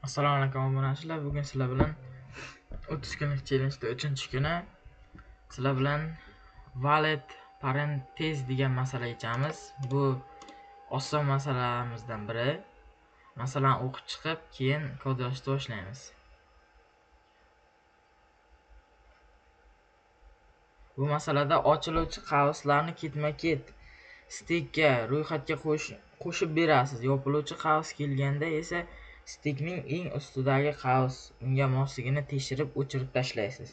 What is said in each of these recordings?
Assalomu alaykum obunachilar. Bugun sizlar bilan 30 kunlik challenge 3-kuni sizlar bilan valid parentez degan masala yechamiz. Bu oson masalalarımızdan biri. Masalani o'qib chiqib, keyin kod yozishni boshlaymiz. Bu masalada ochiluvchi qavslarni ketma-ket stekka, ro'yxatga qo'shib berasiz. Yopiluvchi qavs kelganda esa stekning eng ustidagi qavs unga mosligini tekshirib o'chirib tashlaysiz.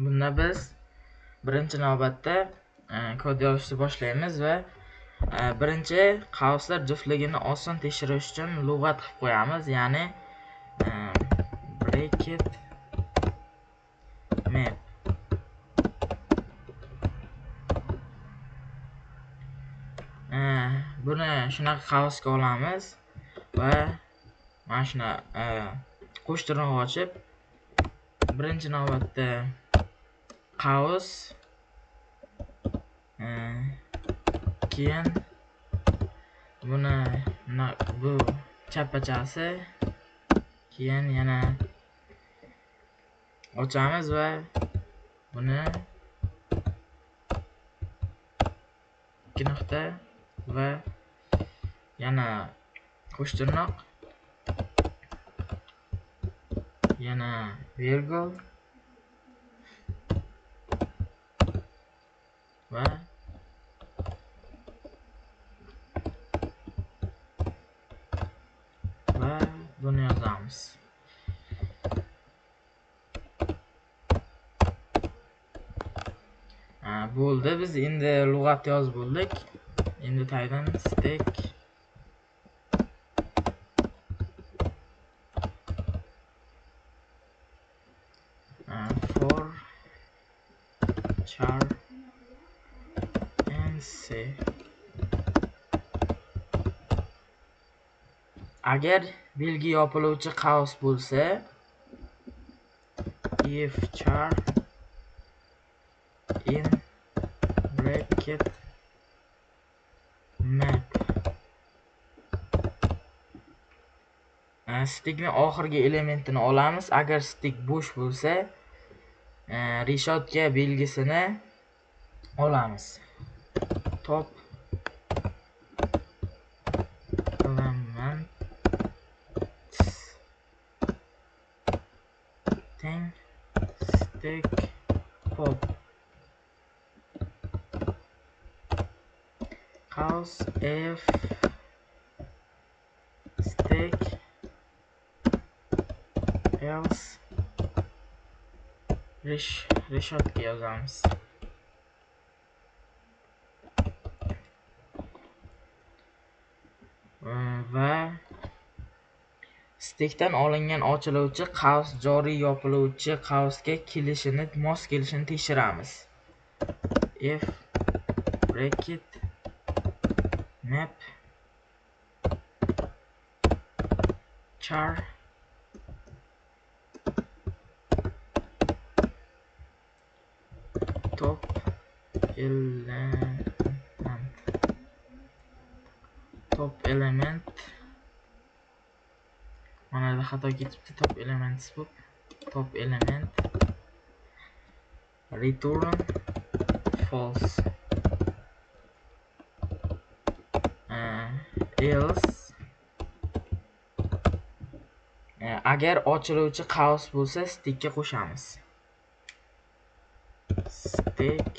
Bunda biz birinchi navbatda kod yozishni boshlaymiz va birinchi qavslar juftligini oson tekshirish uchun lug'at qilib qo'yamiz, ya'ni bracket map. Buni shunaqa qavsga olamiz va mana shuni qo'shtirnoq ochib birinchi navbatda qavs, keyin buni bu chapachasi, keyin yana ochamiz va buni 2 nuqta va yana qo'shtirnoq, yana virgul va buni yozamiz. Bo'ldi, biz endi lug'at yozib bo'ldik. Endi taydan stack for char nc. Agar belgi yopiluvchi qavs bo'lsa, if char in bracket map, stekning oxirgi elementini olamiz. Agar stek bo'sh bo'lsa, reshotka belgisini olamiz. Top element teng stack pop qavs f stack else reshotka yozamiz. Va stekdan olingan ochiluvchi qavs joriy yopiluvchi qavsga kelishini, mos kelishini tekshiramiz. F bracket map char top element, top element, mana yerda xato ketibdi, top elements bu, top element return false, else agar ochiluvchi qavs bo'lsa stekka qo'shamiz. Stack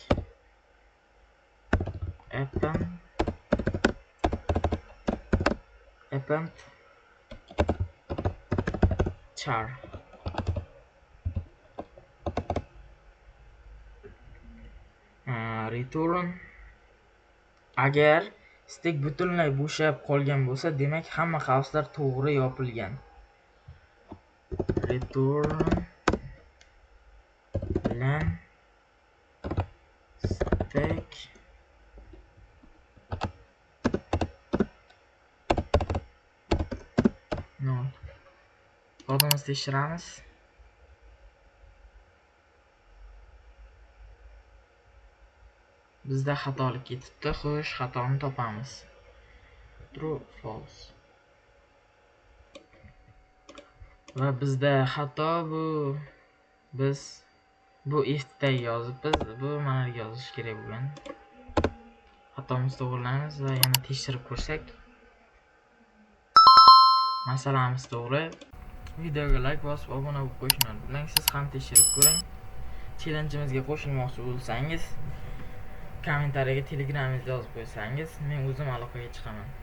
append char. Return agar stek butunlay bo'shab qolgan bo'lsa, demak hamma qavslar to'g'ri yopilgan. Return len stack 0. Kodimizni tekshiramiz. Bizda xatolik ketibdi. Xo'sh, xatoni topamiz. True, false. Va bizda xato, bu biz bu if tag yozibmiz, bu mana yerga yozish kerak bo'lgan. Xatomizni to'g'rilaymiz va yana tekshirib ko'rsak, masalamiz to'g'ri. Videoga like bosib, obuna bo'lib qo'yishni unutmang. Siz ham tekshirib ko'ring. Challenge'imizga qo'shilmoqchi bo'lsangiz, kommentariyaga Telegramingizni yozib qo'ysangiz, men o'zim aloqaga chiqaman.